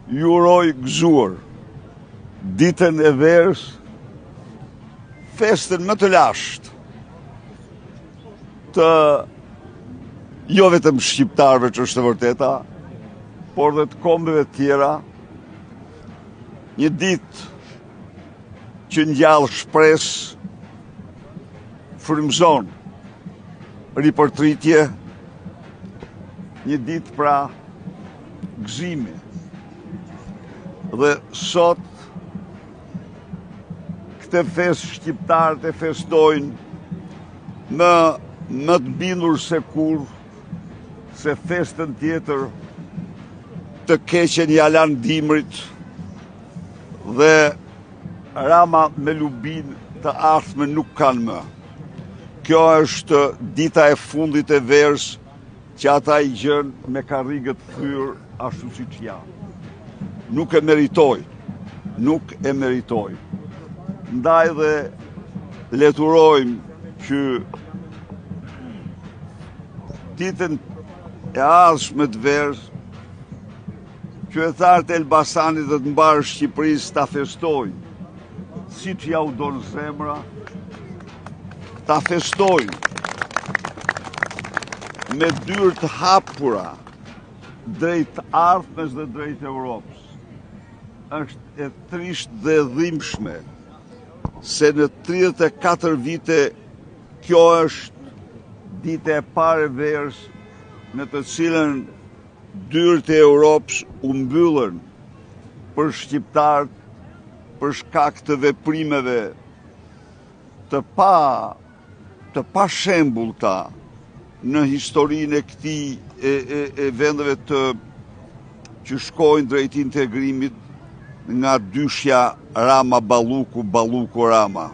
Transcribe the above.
Ju uroj gëzuar ditën e verës, festën më të lashtë të jo vetëm shqiptarëve që është e vërteta, por dhe të kombeve të tjera, një ditë që ngjall shpresë, frymëzon ripërtritje, një ditë pra gëzimi. Dhe sot këtë festë shqiptarët e festojnë më më të bindur se kurrë se festën tjetër të keqen ia lanë dimrit dhe Rama me Lubin të ardhme nuk kanë më. Kjo është dita e fundit e verës që ata i gjen me karrige të thyer ashtu siç janë. Nuk e meritojnë, nuk e meritojnë. Ndaj dhe le të urojmë që ditën e ardhshme të verës, qytetarët e Elbasanit dhe të mbarë Shqipërisë ta festojnë, siç ua don zemra, ta festojnë me dyer të hapura drejt të ardhmes dhe drejt Europës. Është e trishtë dhe e dhimbshme se në 34 vite kjo është dita e parë e verës në të cilën dyert e Europës u mbyllën për shqiptarët për shkak të veprimeve të pa të pashembullta në historinë e këtij e, e, e vendeve të që shkojnë drejt integrimit nga dyshja Rama Balluku, Balluku Rama.